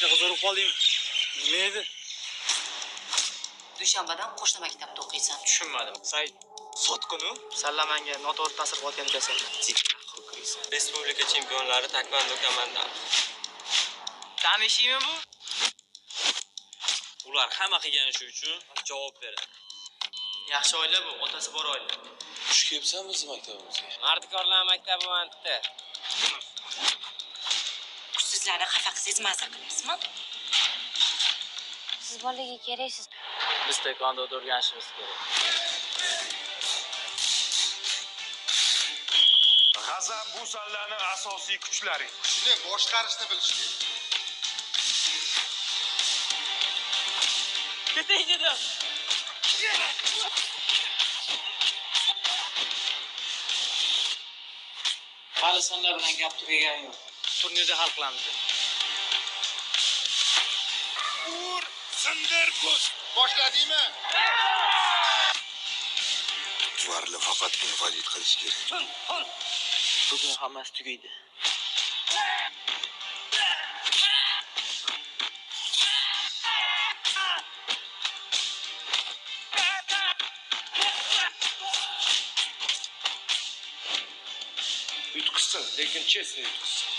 Shunaqa zo'r qoldingmi? Nima edi? Dushanbadan qo'shni maktabda o'qiysan. Tushunmadim. Said sotqin-u. Sallamanga noto'g'ri ta'sir qilayotgan ekansan. Respublika chempionlari taekvondo komandasi. Tanishingmi bu? Ular hamma qilgan ishi uchun javob beradi. Yaxshi oila bu, otasi bor oila. Xush kelibsan bizni maktabimizga. Mardikorlar maktabi mantiqda. Kuchsizlarni xafa qilsangiz maza qilasizmi? Siz bolaga keraksiz. Biz taekvondoda o'rganishimiz kerak. G'azab bu sanlarning asosiy kuchlari. Kuchni boshqarishni bilish kerak. Ketay dedim. Hali sanlar bilan gap tugagani yo'q. Turnirda hal qilamiz. Ur, sindir, buz. Boshladingmi? Tvarli faqat invalid qilish kerak. Bugun hammasi tugaydi. Yutqizsin, lekin chestni yutqizsin.